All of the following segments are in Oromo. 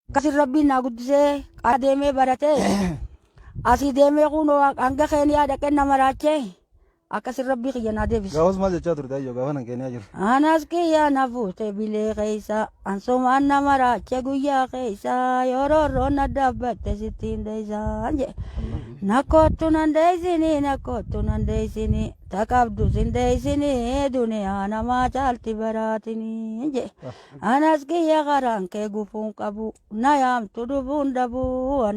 Akkasin rabbiin naa guddisee qara deemee baratee asii deemee kunoo hanga keeniyaa dhaqee na maraachee akkasin rabbii kiyya naa deebise. Gaafas maal jechaa turte ayyoo gaafa nan keeniyaa jiru? Anas kiyya na fuute bilee keessa ansumaan na maraache guyyaa keessa yoo roorroon na dhaabbatte sittiin deessa jedhe. Na kottu nan deessini na kottu nan deessini ta qabdu sin deessini duniyaa namaa caalti baraatini jedhe. Anas kiyya karaan kee gufuun qabu na yaamtu dhufuun dhabu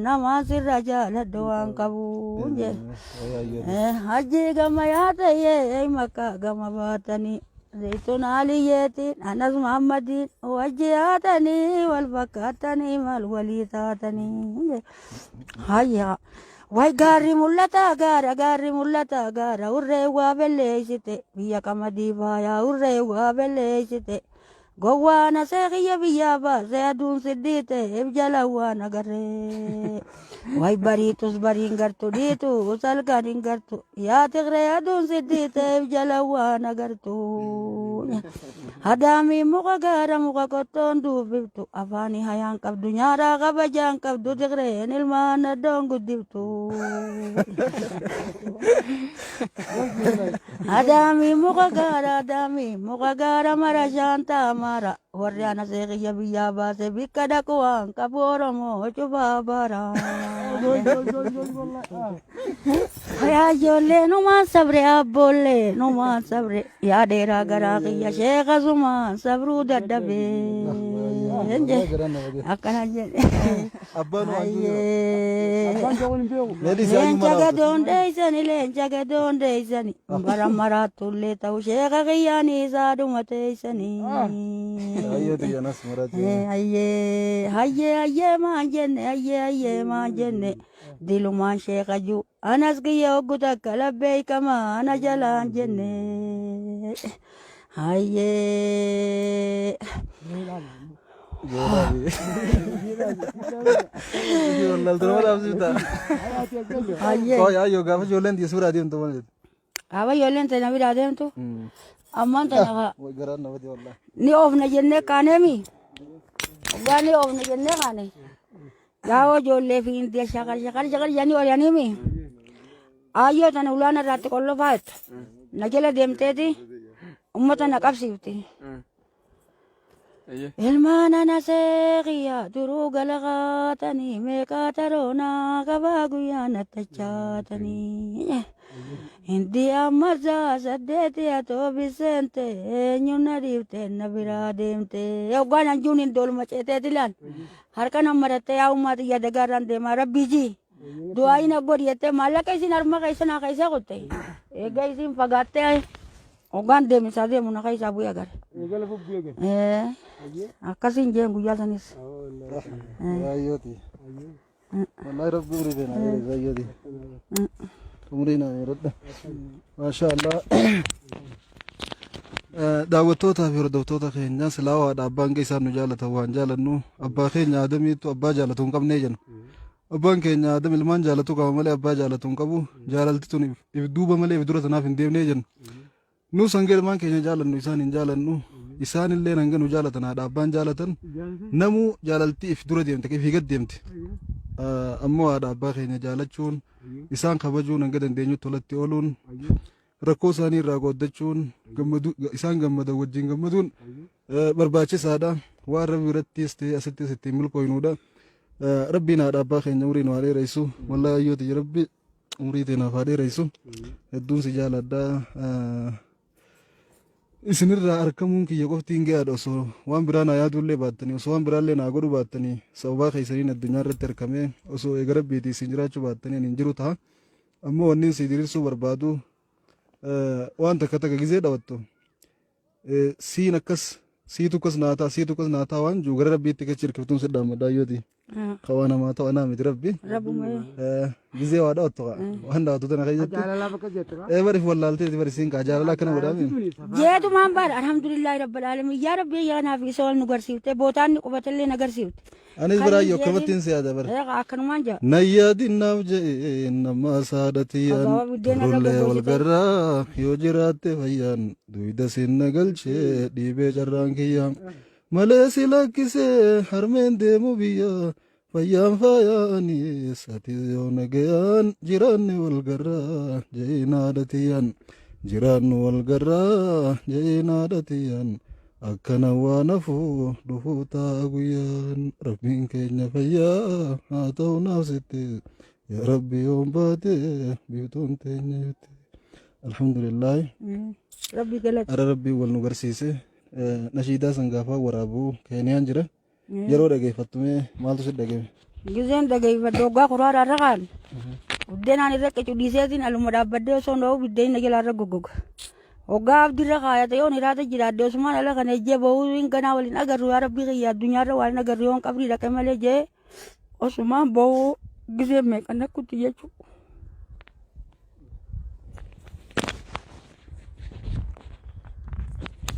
namaan sirra jaaladhu waan qabu jedhe. Hajjii gama yaatayyee makkaa gama baatanii zayituun aliyyeetiin anas muhammadiin wajji yaatanii wal fakkaatanii maal walii taatanii. Hayya way gaarri mul'ata gaara gaarri mul'ata gaara urree waa belleessite biyya qamadii faayaa urree waa belleessite. Gowwaan asee kiyya biyyaa baasee aduun siddiite jala waan agarree. Way bariitus bariin gartu dhiitu salgan hin gartu yaa tigree aduun siddiite jala waan agartu. Hadaamii muka gaara muka qottoon duubbiftu afaanii hayaan qabdu nyaaraa kabajaan qabdu tigreen ilmaan addoon guddiftu. Adaamii muka gaara adaamii muka gaara mara shaantaa mara warri ana seeqiyya biyyaa baase bikka dhaqu waan qabu Oromoo cufaa bara. Yaa ijoollee numaan sabre abboollee numaan sabre yaa dheeraa garaa kiyya sheeka sumaan sabruu dadhabee. Akkana jedhe. Abbaan waan jiru. Ayyee. Abbaan ta'uun hin beeku. Ladies hayyuu Leenca mara gadoon dheeysani leenca gadoon dheeysani bara maraatullee ta'u sheeka kiyyaan isaa dhuma teeysanii. Hayyoo tiyya nas maraati. Hayyee hayyee hayyee maan jenne hayyee hayyee maan jenne dilumaan sheeka juu anas kiyya hoggu takka labbeeykama ana jalaan jenne. Hayyee. Hayyee. Qoy ayyoo gaafa ijoolleen tiyya suuraa deemtu maal jette? Gaafa ijoolleen tana biraa deemtu ammaan tana kaa Way garaan nama di wallahi. ni oofna jennee kaaneemi. Dhugaa ni oofna jennee kaane. Gaawoo ijoollee fi indiya shakal shakal shakal jedhanii oolaniimi. Aayyoo tana ulaana irraatti qollofaa jettu. Na jala deemteeti ummata na qabsiifti. Ilmaan anasee kiyya duruu galaqaatanii meeqaa taroonaa qabaa guyyaa nattachaatanii. Hindi ammarsaa saddeeti atoo biseente eenyu na dhiifte na biraa deemte. Hoggaan anjuun hin doolma ceeteeti laal. Harka na marattee yaa ummaa xiyya dagaarraan deemaa rabbii jii. Du'aayi na godhi jettee maallaqa isin harma keessa naa keessa kutte. Eega isin fagaattee hoggaan deemisaa deemu na keessaa bu'ee agare. Eegala bubbee gale. Akkasiin jeen guyyaa sanis. Hayyooti. Wallahi rabbi umrii tee naa dheeressa hayyooti. Umrii naa dheeradha. Maasha Allah. Daawwattootaa fi hordoftoota keenya silaa waadha abbaan keessaan nu jaalatan waan jaalannu abbaa keenya Aadamiitu abbaa jaalatu hin qabnee jenna. Abbaan keenya Aadam ilmaan jaalatu qaba malee abbaa jaalatu hin qabu. Jaalalti tun if duuba malee if dura tanaaf hin deemnee jenna. Nus hanga ilmaan keenya jaalannu isaan hin jaalannu. Isaan illee hanga nu jaalatan haadha abbaan jaalatan. Namuu jaalalti if dura deemte ifii gad deemte. Ammoo haadha abbaa keenya jaalachuun isaan kabajuun hanga dandeenyutti tolatti ooluun rakkoo isaanii irraa qooddachuun isaan gammadan wajjin gammaduun barbaachisaadha. Waan rabbi birattis ta'e asittis ittiin milkooynuudha. Rabbiin haadha abbaa keenya umurii nu haa dheeressu. Wallahi ayyoo tiyya rabbi umurii tee naaf haa dheeressu. Hedduun si jaaladha. Isinirraa argamuun kiyya qoftiin gahaadha osoo waan biraa naa yaaduullee baattanii osoo waan biraallee naa godhuu baattanii sababaa keessaniin addunyaa irratti argamee osoo eega rabbiitii isin jiraachuu baattanii ani hin jiru ta'a. Ammoo wanni si diriirsuu barbaadu waan takka takka gizee dhawattu siin akkas siitu akkas naa ta'a siitu akkas naa ta'a waan jiru gara rabbiitti kachi hirkiftuun si dhaammadha ayyooti. Ka waa namaa ta'u anaa miti rabbi. Rabbuma. Gizee waa dhawattu kaa waan dhawattu tana keessatti. Jaalalaaf akkas jette kaa. Ee bari wallaalteeti bari siin kaa jaalala akkana godhaami. Jeetumaan baadha alhamdulillahi rabbil alamin yaa rabbi yaa naaf isa wal nu garsiifte bootaan ni qubatallee na garsiifte. Anis biraa yoo akkamittiin si yaada bara. Eegaa akkanumaan jaa. Na yaadin naaf je'e nama saadhatiyaan Abbaa buddeena irra turullee wal goggogsite. garraa yoo jiraatte fayyaan duyda sin na galchee dhiibee carraan kiyya. Malee si lakkisee harmeen deemu biyya fayyaan faayaanis ati yoo nagayaan jiraanne wal garraa je'in haadha tiyyaan jiraannu wal garraa je'in haadha tiyyaan akkana waan hafu dhufuu taa'a guyyaan rabbiin keenya fayyaa haa ta'u naaf sitti yaa rabbi yoon baate biiftuun teenya ifti. Alhamdulillaahi. Rabbi galata. Ara rabbiin wal nu garsiise. Nashiidaa san gaafaa waraabu Keeniyaan jira. Yeroo dhageeffattu mee maaltu si dhageme? Gizeen dhageeffadhu hoggaa kuraara irra kaan. Buddeenaan irra qicu dhiiseetiin aluma dhaabbadhee osoo hin dha'u buddeen na jalaa irra goggoga. Hoggaa abdirra kaayate yoon hiraata jiraadhe osumaan ala kana ejjee ba'uu hin ganaa waliin agarru yaa rabbii kiyya addunyaarra waan hin agarru yoon qabrii dhaqe malee jee osumaan ba'uu gizee meeqa nakkutti jechuudha.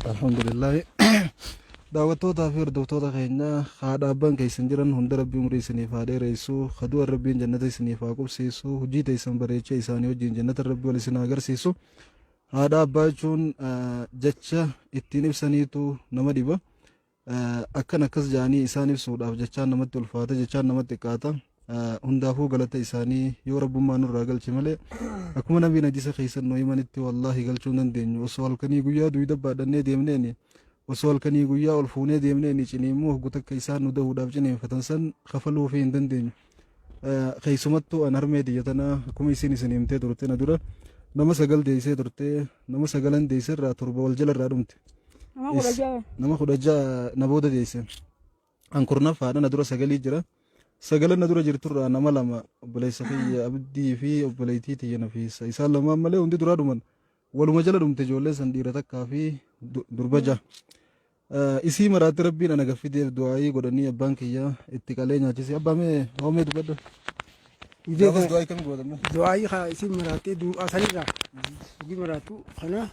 Alhamdulillahi. Daawwattootaa fi hordoftoota keenya haadha abbaan keessan jiran hunda rabbi umrii isiniif haa dheeressu kadu'an rabbiin jannata isiniif haa qubsiisu hojii teessan bareechee isaanii wajjin jannata rabbi wal isin haa agarsiisu haadha abbaa jechuun jecha ittiin ibsaniitu nama dhiba Akkan akkas ja'anii isaan ibsuudhaaf jechaan namatti ulfaata, jechaan namatti xiqqaata. Hundaafuu galata isaanii yoo Rabbummaa nurraa galche malee akkuma nabiin hadiisa keessan nu himanitti wallaahi galchuu hin dandeenyu. Osoo halkanii guyyaa duyda baadhannee deemneeni osoo halkanii guyyaa ol fuunee deemneeni ciniimmuu hoggu takka isaan nu dahuudhaaf ciniinfatan san kafaluufii hin dandeenyu. Keessumattuu an harmee tiyya tana akkuma isiin isin himtee turte na dura nama sagal deessee turte nama sagalan deesse irraa torba wal jala irraa dhumte. Nama 16. Nama 16 na booda deesse. An kurnaffaadha na dura sagalii jira. Sagalan na dura jirturraa nama lama obboleessa kiyya Abdii fi obboleettii tiyya Nafiisa. Isaan lamaan malee hundi duraa dhuman. Waluma jala dhumte ijoolleen san dhiira takkaa fi durba jaha. Isii maraatti rabbiin ana gaffideef du'aayii godhanii abbaan kiyya itti qalee nyaachise. Abbaa mee hoomee dubbadhu. Gaafas du'aayii kamii gootamme? Du'aayii kaa isiin maraattee du'aa sanirraa hogii maraattu kana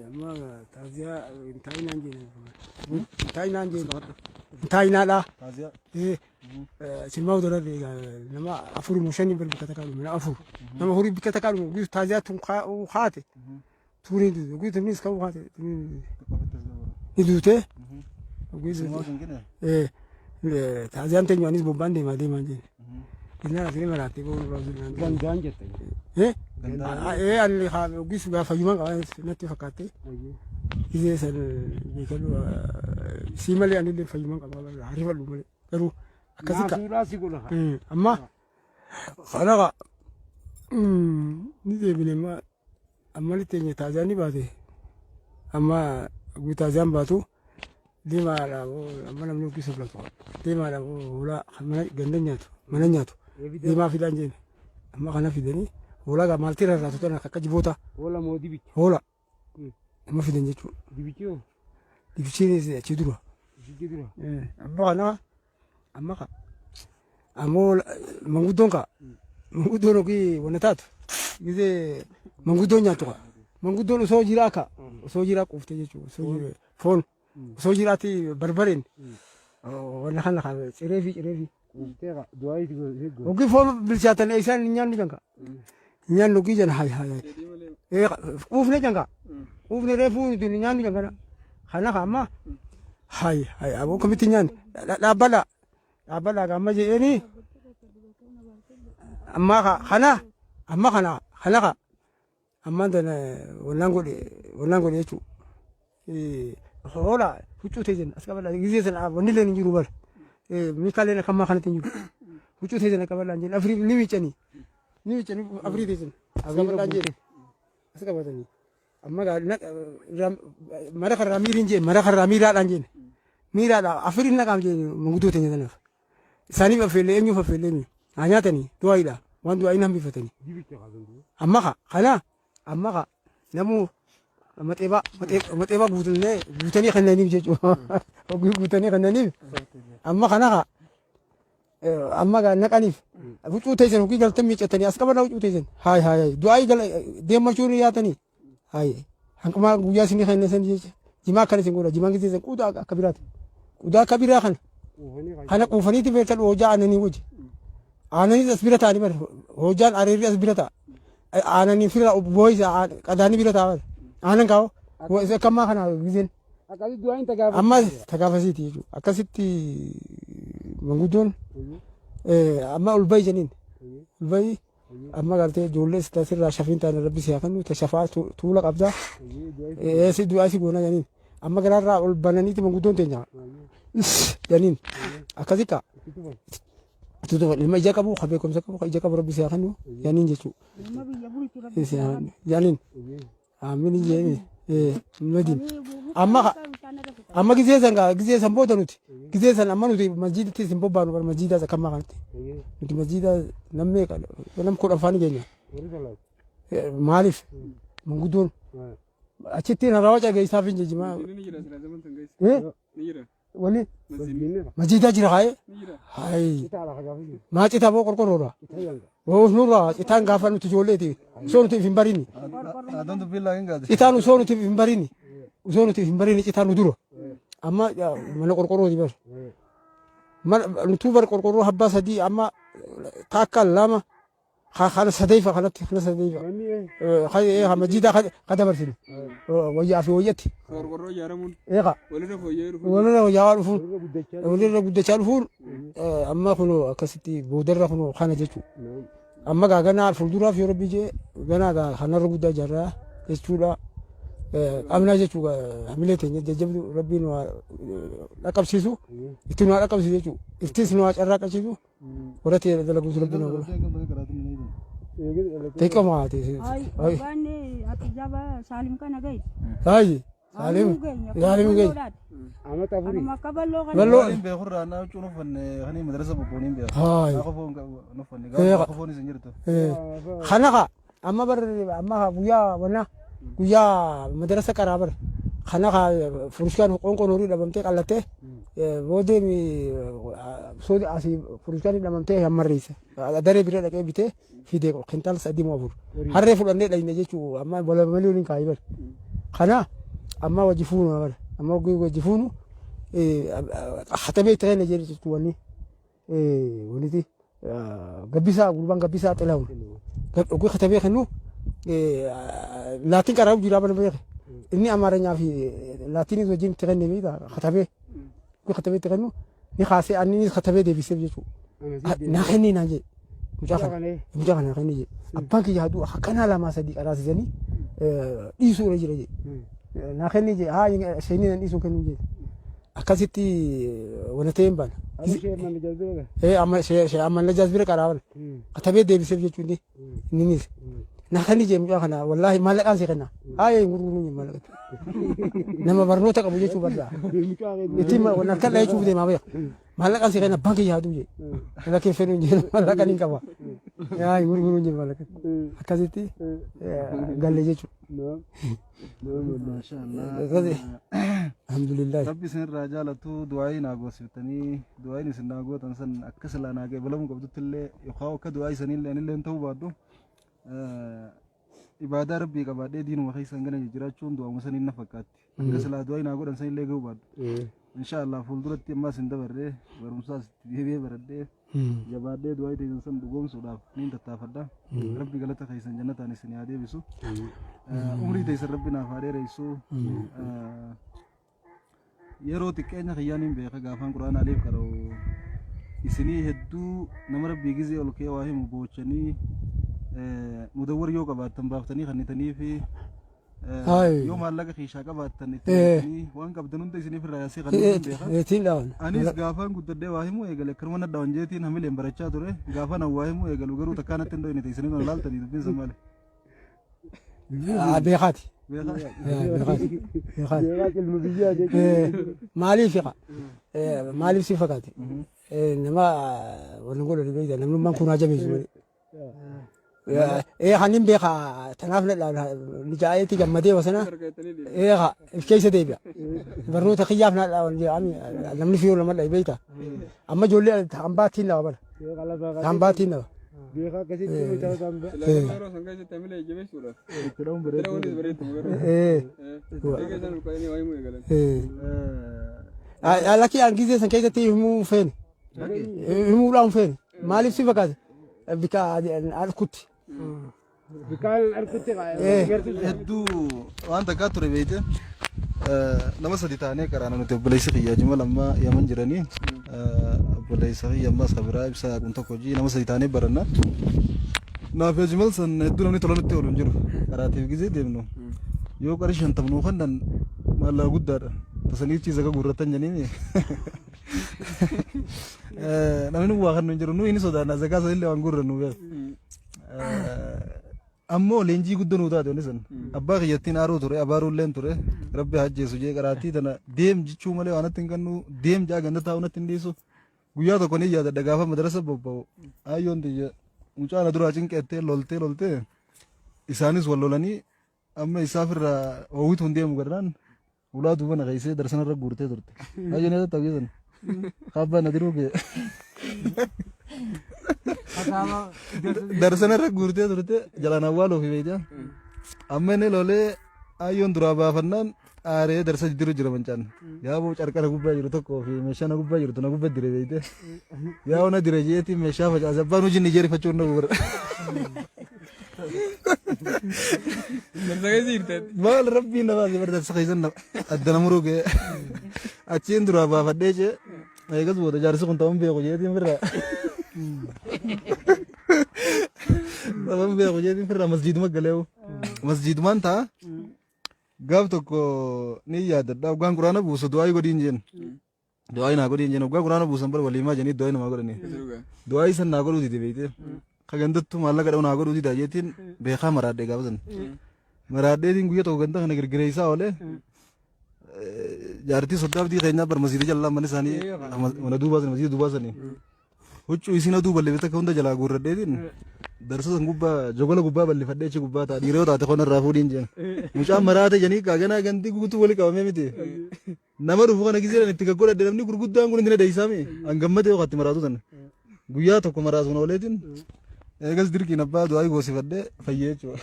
amma taaziyaa hin taa'inaan jeen hin taa'inaan jeen hin taa'inaadhaa. Taaziyaa. Silmaa odoo irra nama afur moo shanii bar bikka takkaa dhume nama afur nama afurii bikka takkaa dhume hogii taaziyaa tun kaate tuuniin duute hogii tunis ka'uu kaate tuuniin ni duute hogii taaziyaan teenyu anis bobbaan deemaa deemaa jeen Innaan asii maraattee ba'uu nurraa jiru. Gandaan jette. Eh ani hogii sugaa fayyumaan qaba natti fakkaatte. Gizee san beekadhu sii malee anillee fayyumaan qaba harifadhu malee garuu akkasi ka. Naasuudhaa si godha. Amma kanaqa ni deebine amma amma ni teenye taaziyaan ni baate amma hogii taaziyaan baatu deemaadha amma namni hogii soblatu deemaadha hoolaa mana ganda nyaatu mana nyaatu deemaa fidaan jeen amma kana fidanii hoolaa gaa maaltii rarraatu tana akka jiboota Hoola moo dibicha? hoola amma fidan jechuudha. Dibichi hoo? Dibichiin achi dura. Dibichi dura. Amma kana amma ka ammoo manguddoon ka manguddoon hogii wanna taatu gizee manguddoon nyaattu ka manguddoon osoo jiraa ka osoo jiraa quuftee jechuudha osoo jiraa foon osoo jiraatti barbareen wanna kana ka ciree fi ciree fi Quuftee ka du'aa itti godhe. Hogii foon bilchaatan isaan hin nyaannu janka hin nyaannu hogii jan hay hay hay quufne janka quufne reefuu hin nyaannu jankana kana ka amma hay hay aboo kamitti nyaanne dhaabbadha dhaabbadha ka amma jedheeni amma ka kana amma kana kana ka ammaan tana wannaan godhe wannaan godhe jechuudha. Hoola huccuu teessan as qabadha gizee sana wanni illee hin jiru bara. Miikaaleen akka ammaa kanatti hin jiru. Huccuu teessan qabadhaan jedhe afurii ni miiccanii ni miiccanii afurii teessan as qabadhaan jedhe as qabatanii. Amma mara karraa miiriin jeen mara karraa miiraadhaan jeen miiraadha afuriin naqaam jeen manguddoo teenya tanaaf. Isaaniif affeellee eenyuuf affeellee mi? Haa nyaatanii du'aayiidha. Waan du'aayiin hambifatanii. Amma ka kana amma ka namuu maxeebaa maxeebaa guutannee guutanii kennaniif jechuudha. Ogii guutanii kennaniif amma kana ka amma gaa naqaniif huccuu teessan ogii galtan miiccatanii as qabanaa huccuu teessan haay haay haay du'aayii gala deemmachuun yaatanii haay hanquma guyyaa isinii kennan san jecha jimaa akkana isin godha jimaan keessan quudaa akka biraati quudaa akka biraa kana kana quufaniiti beekan hojaa aananii wajji aananiis as bira taa'anii bara hojaan areerri as bira taa'a aananii fira booyisa qadaanii bira taa'a bara aanan kaa'u akkammaa kana giseen. Akkasii du'aan tagaafatu. Amma tagaafasiiti jechuudha. Akkasitti manguddoon amma ol bahi jeniin. Ol bahi amma gartee ijoollee sirraa shafiin taane rabbi si haa kennu ta shafaa tuula qabda. Si du'aa si goona jeniin. Amma garaarraa ol bananiiti manguddoon teenya. Jeniin. Akkasi kaa. Tutufan ilma ija qabu ka beekumsa qabu ka ija qabu rabbi si haa kennu jeniin jechuudha. Ilma biyya bulchu rabbi Si haa kennu jeniin. Amiin jeeni. Madin. Amma amma gizee san gaa gizee san booda nuti gizee san amma nuti masjiidatti isin bobbaanu bara masjiidaa sakkammaa kanatti. Nuti masjiida nam meeqa nam 10 faani keenya. Maaliif manguddoon achitti harawa cageessaaf hin jejjimaa. Wani masjiidaa jira haye. Hayi. Maa citaa boo qorqorroodha. Boo nurraa citaan gaafa nuti ijoolleeti. Osoo nuti hin barini. Aadaan dubbiin laa hin gaate. Citaan osoo nuti hin barini. Osoo nuti hin barini citaan nu dura. Amma mana qorqorrooti bar. Mana nutuu bar qorqorroo abbaa sadii amma takka lama Kana sadeefa kanatti kana sadeefa. Majiidaa ka dabarsine. Wayyaa fi wayyatti. Qorqorroo ijaaramuun Eeqa. walirra fooyya'ee dhufuun. Walirra wayyaa dhufuun. Walirra guddachaa dhufuun amma kunoo akkasitti boodarra kunoo kana jechuudha. Amma gaa ganaa fuulduraaf yoo rabbi jee ganaa gaa kanarra guddaa ijaarraa jechuudha. Qabnaa jechuudha hamilee teenya jajjabdu rabbiin nu haa dhaqqabsiisu itti nu haa dhaqqabsiisu jechuudha. Ittis nu haa carraaqachiisu. Warra ta'e dalaguus rabbi na godha. Xiqqoo haati. Ay, abbaan ati jaba Saalim kana gahe. Hayi. Saalim. Saalim gahe. Amata afurii. Anuma akka balloo kana. Balloo. Waan beekurraa naa huccuu nuffanne kan madrasa bobbooniin beeku. Hayi. Naa qofoon nuffanne gaafa qofoon isin jirtu. Kana ka amma bar amma ka guyyaa wana guyyaa madrasa qaraa bar kana ka furushkaan qoonqoon horii dhabamtee qallattee boodee soodi asii furushkaan dhabamtee hammarreessa daree bira dhaqee bitee fidee kintaal sadii moo afur harree fudhannee dhayne jechuu amma wala malee waliin kaayee bar kana amma wajji fuunu bar amma wajji fuunu hatabee itti kenne jechuu wanni waniti gabbisaa gurbaan gabbisaa xilahun oguu katabee kennu laatiin qaraa jiraa bana beeke inni amaaranyaa fi laatiinis wajjin itti kenne beekta katabee oguu katabee itti kennu ni kaasee anninis katabee deebiseef jechuudha naa kennii naan jedhe mucaa kana mucaa kana kennii jedhe abbaan kiyya haaduu akkanaa lamaa sadii qaraasisanii dhiisuu irra jira jedhe naa kennii jedhe haa isheenii nan dhiisuu kennuu jedhe Akkasitti wana ta'e hin baana. Amma ishee manni jalbira. Ee amma ishee ishee amma najaas bira qaraaban. Katabee deebiseef jechuun ni inninis. Na kan ijee mucaa kana wallaahi maallaqaan si kenna. Haayee hin gurguruu hin maallaqatti. Nama barnoota qabu jechuu bardaa. Ittiin harka jechuuf deemaa beeka. Maallaqaan si kenna abbaan kiyya haaduu jee. Lakkee fedhu hin jedhu maallaqaan hin qaba. Yaa hin gurguruu hin jedhu maallaqatti. Akkasitti galle jechuudha. Maashaallah. Alhamdulillah. Rabbi isin irraa jaalatu du'aayii naa goosiftanii du'aayiin isin naa gootan san akka silaa naa qeebalamuu qabdutti illee yookaan akka du'aayii sanii illee anillee ta'uu baadhu ibaadaa rabbii qabaadhee diinuma keessan gana jiraachuun du'aama saniin na fakkaatti. Akka silaa du'aayii naa godhan san illee ga'uu baadhu. Inshaallah fuulduratti ammaas hin dabarree barumsaas itti deebi'ee baradhee Jabaadhee du'aa teessan san dhugoomsuudhaaf niin tattaafadha. Rabbi galata keessan jannataan isin haa deebisu. Umrii teessan Rabbi naaf haa dheeressu. Yeroo xiqqeenya kiyyaa niin beeka gaafaan Qur'aana aliif qara'u isinii hedduu nama Rabbii gizee ol kee waa himu boochanii mudawwar yoo qabaattan baaftanii kannitanii fi Hayi. Yoo maallaqa kiishaa qabaattan itti Eh. galchanii waan qabdan hunda isiniif irraa yaasee kan hin beeka. Ittiin dhawan. Anis gaafaan guddadhee waa himuu eegale akkanuma na dhawan jeetiin hamileen barachaa ture gaafaan an waa himuu eegalu garuu takkaa natti hin dhoyne teessanii na laaltanii dubbiin sun maali? Beekaati. Beekaa? Beekaati. Beekaati. Beekaa ilma biyyaa jechuudha. Maaliif hiqa? Maaliif si fakkaate? Nama wal godhu beekta namnummaan kun haa jabeessu malee. Ee kanin beeka tanaaf na jaa'eetti gammadee wasana ee ka if keessa deebi'a. Barnoota kiyyaaf na namni fiyoo nama dhabe beekta. Amma ijoollee hambaatiin nama bara. Hambaatiin nama. Beekaa akkasitti mucaa kan Yeroo san keessatti hamilee jabeessuudhaaf. Itti dha'uun Itti bareedu. dha'uunis bareedu garuu. Ee Eega isaan ol ka'anii waa himuu eegalan. ee. Lakkii an gizee san keessatti himuu feene. Himuudhaan feene. Maaliif si fakkaate? Bika harkutti. Bikaan harkutti Hedduu waan takkaa ture beeyte. Nama sadi taanee qaraana nuti obboleessa kiyya Jimal amma Yaman jiranii obboleessa kiyya ammas kan biraa ibsaa kun tokko hojii nama sadi taanee baranna. Naaf Jimal san hedduu namni tola nutti oolu hin jiru. Qaraatiif gizee deemnu yoo qarshii shantam nuu kennan maallaqa guddaadha. Tasaniichi zaka guurratan jeniini. Namni waa kennu hin jiru nuyi ni sodaanna zakaa sanillee waan guurrannu beeku. Ammoo leenjii guddoo nuu taate wanni sun. Abbaa kiyyattiin aaruu ture, abaaruulleen ture. Rabbi haa ajjeesu jee qaraatii tana deem jechuu malee waan natti hin kennu deem jaa ganda taa'u natti hin dhiisu. Guyyaa tokko ni yaadadha gaafa madarasa bobba'u. Ayyoon tiyya mucaa na duraa cinqeettee loltee loltee isaanis wal lolanii amma isaaf irraa hoowitu hin deemu garraan ulaa duuba na keessee darsana irra guurtee turte. Ayyoon eessa ta'u san. Kaabbaa na diruu ga'e. Darsana irra guurtee turte jalaan awwaaluuf beektaa. Amma inni lolee ayyoon duraa baafannaan aaree darsa jiddiru jira mancaan. Yaaboo carqara gubbaa jiru tokkoo fi meeshaa na gubbaa jirtu na gubbaa dire beekte. Yaa'oo na dire jeetii meeshaa facaase abbaan hojii ni jeerifachuun na gubara. Darsa keessa jirta. Maal rabbiin na baase bar darsa keessan na adda na muruu ga'e. Achiin duraa baafadhee jee eegas booda jaarsi kun ta'uun beeku jeetiin firraa. Ta'uun beeku jeetiin firraa masjiiduma galeewu. Masjiidumaan ta'a. Gaaf tokko ni yaadadha. Waggaan quraana buusu du'aa godhiin jeen. Du'aa naa godhiin jeen. Waggaa quraana buusan bar waliimaa jedhanii du'aa namaa godhanii. Du'aa san naa godhuu dide beektee. Ka gandattu maallaqa dha'u naa godhuu dida jeetiin beekaa maraadhee gaafa san. Maraadheetiin guyya tokko ganda kana girgireessaa oolee. Jaartii soddaa abdii keenyaa bar masiida jalaa mana isaanii mana duubaa sanii masiida duubaa sanii. Huccuu isiin aduu bal'ifte takka hunda jalaa guurradheetiin darsa san gubbaa jogola gubbaa bal'ifadhee achi gubbaa ta'a dhiira yoo taate kona irraa fuudhiin jeen. Mucaan maraate janii kaaganaa gandi guutuu wali qabamee miti. Nama dhufu kana gisee itti gaggodhadhe namni gurguddaan kun inni deeysaami. Hangammate yoo katti maraatu tana. Guyyaa tokko maraasuun ooleetiin eegas dirqiin abbaa du'aa goosifadhee fayyee jechuudha.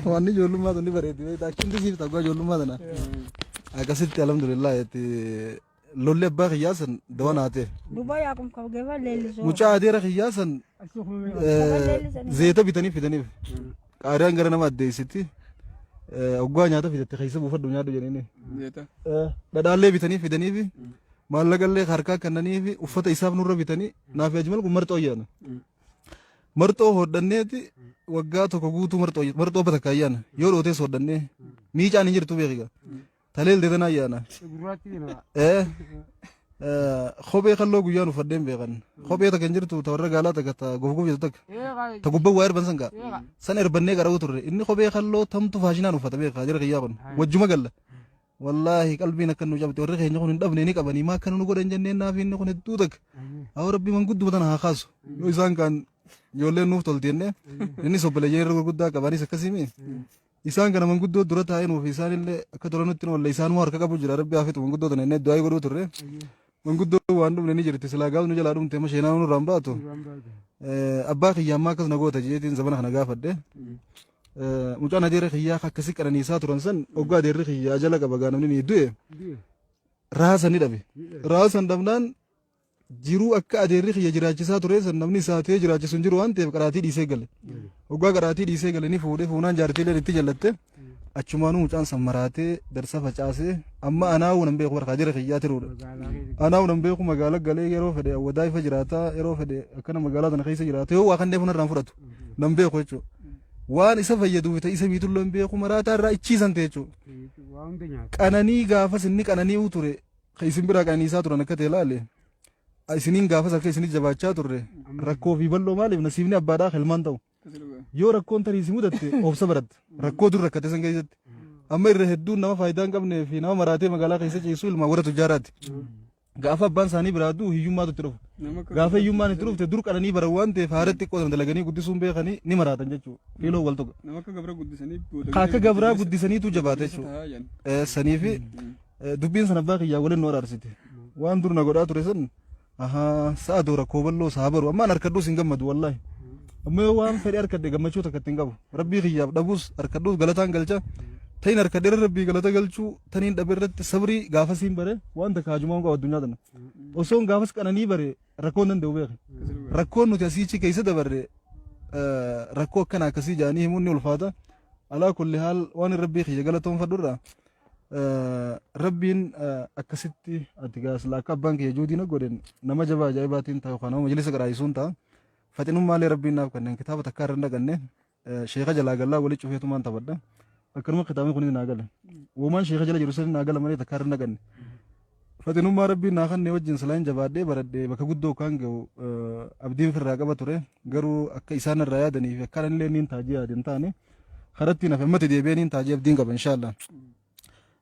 Waan ijoollummaa tun ni bareeddi beektaa akkin siif ta'u ijoollummaa tana. Akkasitti alhamdulillah itti lolli abbaa kiyyaa san dawa naa ta'e. Duba yaakum kabgefa leellisoo. Mucaa adeera kiyyaa san zeeta bitanii fidaniif. Qaariyaan gara nama addeessiti. Oggaa nyaata fidatte keessa buufadhu nyaadhu jedhanii. Zeeta. Dhadhaallee bitanii fidaniif maallaqallee harkaa kennaniif uffata isaaf nurra bitanii naaf ajmal kun marxoo ayyaana. Marxoo hodhanneeti waggaa tokko guutuu marxoo marxoo bakka ayyaana yoo dhootees hodhannee miicaan hin jirtu beekiga. Taleel deetan ayyaana. Gurraatti nama. Eh, kophee kalloo guyyaan uffadheen beekan. Kophee takka hin jirtu ta warra gaalaa takka ta gofgof jettu takka. Ta gubbaa waa erban san gaa. San erbannee qara'uu turre. Inni kophee kalloo tamtu faashinaan uffata beekaa jira kiyyaa kun. Wajjuma galla. Wallaahi qalbiin akka nu cabte warri keenya kun hin dhabne ni qabanii maa akkana nu godhan jenneen naaf inni kun hedduu takka. Haa rabbi mangudduma tana haa kaasu. Yoo isaan kaan ijoolleen nuuf tolti jennee innis obboleeyyan irra gurguddaa qabanis akkasii Isaan kana manguddoo dura taa'ee nuuf isaan illee akka tola nutti oolle isaanuma harka qabu jira rabbi haa fixu manguddoo tana innee du'aa godhuu turre. Manguddoo waan dhumne ni jirti silaa gaaf nu jalaa dhumte amma sheenaa nurraan baatu. Abbaa kiyya ammaa akkas na goota jeetiin zamana kana gaafadhe. Mucaan adeera kiyyaa akkasii qananiisaa turan san oggaa adeerri kiyyaa jala qaba gaa namni ni du'e. Raasa ni dhabe. Raasa dhabnaan jiruu akka adeerri kiyya jiraachisaa ture san namni isaa ta'ee jiraachisu hin jiru waan ta'eef qaraatii dhiisee gale. Hoggaa qaraatii dhiisee gale ni fuudhee fuunaan jaartiileen itti jallatte achumaanuu mucaan san maraatee darsa facaasee amma anaawuu nan beeku barkaa jira kiyyaa tiruudha. Anaawuu nan beeku magaala galee yeroo fedhe awwadaa ifa jiraataa yeroo fedhe akkana magaalaa tana keessa jiraata yoo waa kan deefu narraan fudhatu nan beeku jechuudha. Waan isa fayyaduu fi isa miitullee hin beeku maraataa irraa ichiisan ta'e jechuudha. Qananii gaafas inni qanani'uu ture Ka isin biraa qananiisaa turan akka ta'e ilaale isiniin gaafas akka isinit jabaachaa turre rakkoo fi bal'oo maaliif nasiibni abbaadhaa helmaan ta'u. Yoo rakkoon tarii si mudatte obsa baratta. Rakkoo dur rakkate san keessatti. Amma irra hedduun nama faayidaa hin qabnee fi nama maraatee magaalaa keessa ciisu ilmaan warra tujjaaraati. Gaafa abbaan isaanii biraa du'u hiyyummaatu itti dhufa. Gaafa hiyyummaan itti dhufte dur qananii baran waan ta'eef haara xiqqoo sana dalaganii guddisuun beekanii ni maraatan jechuudha. Kiiloo wal tuqa. Nama akka gabra guddisanii booda. Akka gabraa guddisaniitu jabaata jechuudha. Saniifi Dubbiin san abbaa kiyyaa waliin nu araarsite. Waan dur na godhaa ture san ahaa sa'a doo rakkoo bal'oo saa baru ammaan harkadhuus hin gammadu wallaahi. Amma yoo waan fedhe harkadhe gammachuu takka ittiin qabu. Rabbii kiyyaaf dhabuus harkadhuus galataan galcha. Ta'in harkadhe irra rabbii galata galchuu taniin dhabe irratti sabrii gaafasiin bare waan takka hajumaan qabu addunyaa tana. Osoon gaafas qananii bare rakkoon danda'u beeke. Rakkoon nuti asiichi keessa dabarre Rakkoo akkana akkasii jedhanii himuun ni ulfaata. Alaa kulli haal waan rabbii kiyya galatoonfadhu irraa rabbiin akkasitti ati gaasla akka abbaan kiyya juudii na godhen nama jabaa ajaa'ibaatiin ta'a yookaan nama majlisa qaraayisuun ta'a. Faxinummaallee rabbiin naaf kanneen kitaaba takkaa irra hin dhaqanne sheeka jalaa gallaa wali cufeetumaan taphadha. Akkanuma kitaabni kunis naa gale. Womaan sheeka jala jiru sani naa gala malee takkaa irra hin dhaqanne. Faxinummaa rabbiin naa kannee wajjin silaan jabaadhee baradhee bakka guddoo kan ga'u abdiin firraa qaba ture. Garuu akka isaan irraa yaadanii fi akka illee niin taajii yaade hin taane karatti nafe ammatti deebi'ee niin taajii abdiin qaba inshaallah.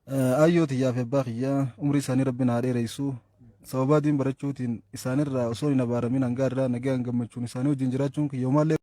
Aayyoo tiyyaa fi abbaa kiyyaa umrii isaanii rabbiin haa dheeressu. Sababaa diin barachuutiin isaanirraa osoo hin abaaramin hanga irraa nagaan gammachuun isaanii wajjin jiraachuun kiyya homaallee.